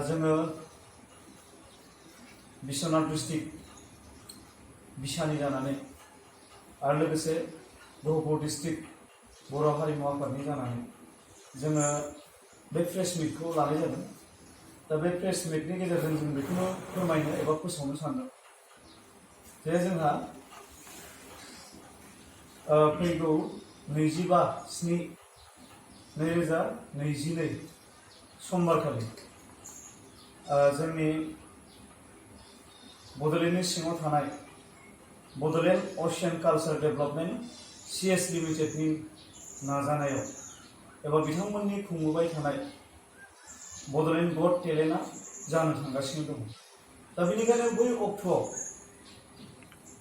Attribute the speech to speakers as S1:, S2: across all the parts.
S1: जोङो बिश्वनाथ डिस्ट्रिक्ट बिसानि जानानै आरो लोगोसे गहपुर डिस्ट्रिक्ट बर' हारिमु आफादनि जानानै जोङो बे प्रेस मिटखौ लानाय जादों। दा बे प्रेस मिटनि गेजेरजों जों बेखौनो फोरमायनो एबा फोसावनो सानदों जे जोंहा फैगौ 25/7/2022 समबारखालि जोंनि बड'लेण्डनि सिङाव थानाय Bodoland ASEAN culture development CS लिमिटेडनि नाजानायाव एबा बिथांमोननि खुंबोबाय थानाय बड'लेण्ड गट टेलेन्टआ जानो थांगासिनो दङ। दा बेनिखायनो बै अक्ट'आव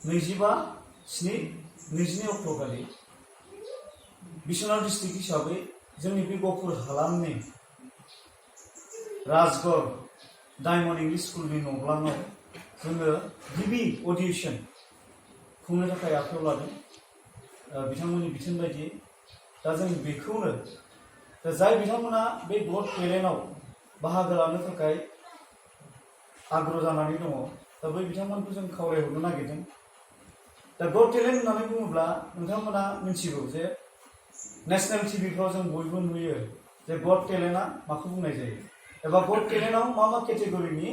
S1: 25/7/22 अक्ट'खालि बिश्वनाथ डिस्ट्रिक्ट हिसाबै जोंनि बे गहपुर हालामनि राजगड़ डायमन्ड इंलिश स्कुलनि न'ब्लाङाव जोङो गिबि अडिशन खुंनो थाखाय आखायाव लादों बिथांमोननि बिथोन बायदियै। दा जों बेखौनो जाय बिथांमोना बे गट टेलेन्टआव बाहागो लानो थाखाय आग्रह जानानै दङ, दा बै बिथांमोनखौ जों खावलायहरनो नागिरदों। दा गट टेलेन्ट होननानै बुङोब्ला नोंथांमोना मिथिगौ जे नेशनेल टिभिफ्राव जों बयबो नुयो जे गट टेलेन्टआ माखौ बुंनाय जायो एबा गट टेलेन्टआव मा केटेगरिनि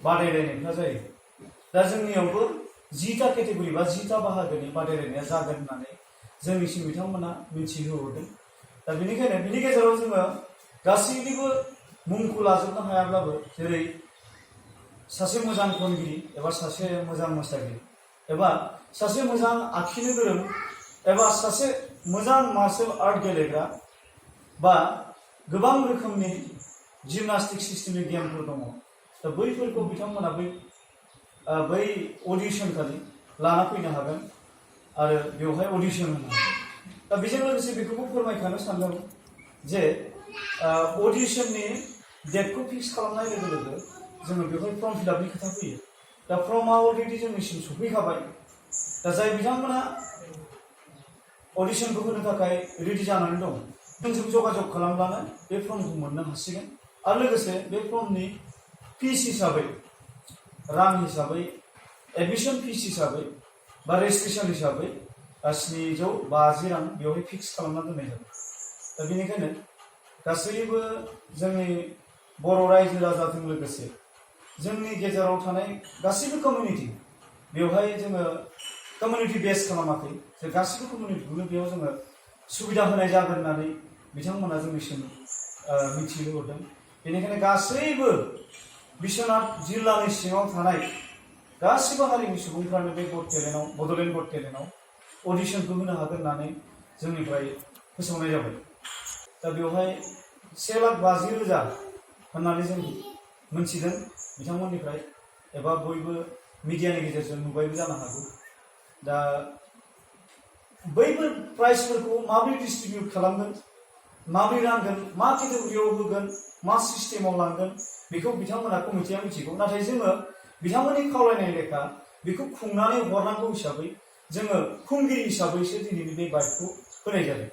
S1: बादायलायनायफ्रा जायो। दा जोंनियावबो 10टा केटेगरि बा 10टा बाहागोनि बादायलायनाया जागोन होननानै जोंनिसिम बिथांमोना मिथिहोहरदों। दा बेनिखायनो बिनि गेजेराव जोङो गासैनिबो मुंखौ लाजोबनो हायाब्लाबो, जेरै सासे मोजां खनगिरि एबा सासे मोजां मोसागिरि एबा सासे मोजां आखिनो गोरों एबा सासे मोजां मार्शेल आर्ट गेलेग्रा बा गोबां रोखोमनि जिमनास्टिक सिस्टेमनि गेमफोर दङ। दा बैफोरखौ बिथांमोना बै अडिशन खालि लाना फैनो हागोन आरो बेवहाय अडिशन होनो हागोन। दा बेजों लोगोसे बेखौबो फोरमायखानो सानदों जे अडिशननि डेटखौ फिक्स खालामनाय लोगो लोगो जोङो बेवहाय फर्म फिलआपनि खोथा फैयो। दा फर्मआ अलरेडि जोंनिसिम सफैखाबाय। दा जाय बिथांमोना अडिशनखौ होनो थाखाय रेडि जानानै दं, जोंजों जगाजग खालामब्लानो बे फर्मखौ मोननो हासिगोन। आरो लोगोसे बे फर्मनि फिस हिसाबै, रां हिसाबै, एडमिशन फिस हिसाबै बा रेजिस्ट्रेशन हिसाबै 750 रां बेवहाय फिक्स खालामना दोननाय जाबाय। दा बेनिखायनो गासैबो जोंनि बर' रायजो राजाजों लोगोसे जोंनि गेजेराव थानाय गासैबो कमिउनिटि, बेवहाय जोङो कमिउनिटि बेस खालामाखै, जे गासैबो कमिउनिटिखौनो बेयाव जोङो सुबिदा होनाय जागोन होननानै बिथांमोना जोंनिसिम मिथिहोहरदों। बेनिखायनो गासैबो बिश्वनाथ जिल्लानि सिङाव थानाय गासैबो हारिनि सुबुंफ्रानो बे गट टेलेन्टआव, बड'लेण्ड गट टेलेन्टआव अडिशनखौ होनो हागोन होननानै जोंनिफ्राय फोसावनाय जाबाय। दा बेवहाय 1,50,000 होननानै जों मोनथिदों बिथांमोननिफ्राय, एबा बयबो मिडियानि गेजेरजों नुबायबो जानो हागौ। दा बैफोर प्राइजफोरखौ माबोरै डिस्ट्रिबिउट खालामगोन, माबोरै रानगोन, मा केटेगरियाव होगोन, मा सिस्टेमाव लांगोन, बेखौ बिथांमोना कमिटिया मिथिगौ। नाथाय जोङो बिथांमोननि खावलायनाय लेखा बेखौ खुंनानै हरनांगौ हिसाबै जोङो खुंगिरि हिसाबैसो दिनैनि बे बाइकखौ होनाय जादों।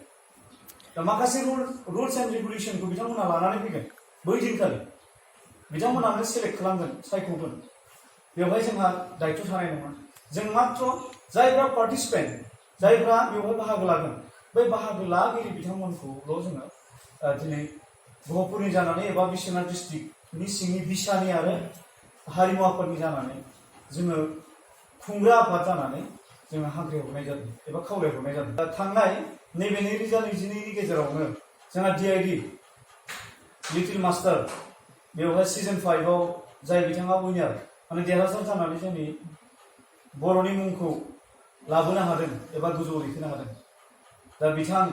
S1: दा माखासे रुल्स एन्ड रेगुलेसनखौ बिथांमोना लानानै फैगोन। बै दिनखालि बिथांमोनानो सेलेक्ट खालामगोन, सायख'गोन। बेवहाय जोंहा दायित्व थानाय नङा। जों मात्र जायफ्रा पार्टिसिपेन्ट, जायफ्रा बेवहाय बाहागो लागोन, बै बाहागो लागिरि बिथांमोनखौल' जोङो दिनै गहपुरनि जानानै एबा बिश्वनाथ डिस्ट्रिक्टनि सिंनि बिसानि आरो हारिमु आफादनि जानानै जोङो खुंग्रा आफाद जानानै जोङो हांख्रायहरनाय जादों एबा खावलायहरनाय जादों। दा थांनाय नैबे 2022नि गेजेरावनो जोंहा DID लिटिल मास्टार, बेवहाय सिजन 5आव जाय बिथाङा उइनार माने देरहासार जानानै जोंनि बर'नि मुंखौ लाबोनो हादों एबा गोजौआव दैखोनो हादों। दा बिथां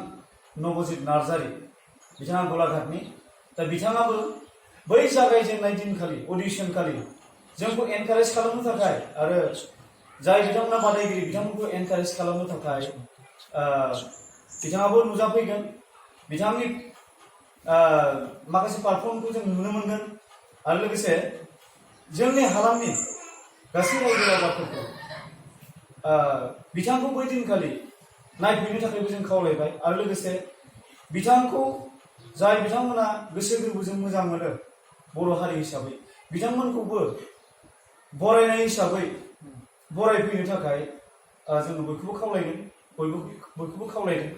S1: नबजित नार्जारि, बिथाङा गलाघाटनि। दा बिथाङाबो बै जागायजेननाय दिनखालि, अडिशन खालि जोंखौ एनकारेज खालामनो थाखाय आरो जाय बिथांमोना बादायगिरि बिथांमोनखौ एनकारेज खालामनो थाखाय बिथाङाबो नुजाफैगोन। बिथांनि माखासे पारफर्मखौ जों नुनो मोनगोन। आरो लोगोसे जोंनि हालामनि गासै रायजो राजाफोरखौ बिथांखौ बै दिनखालि नायफैनो थाखायबो जों खावलायबाय। आरो लोगोसे बिथांखौ जाय बिथांमोना गोसो गोरबोजों मोजां मोनो, बर' हारि हिसाबै बिथांमोनखौबो बरायनाय हिसाबै बरायफैनो थाखाय जोङो बयखौबो खावलायदों, बयखौबो खावलायदों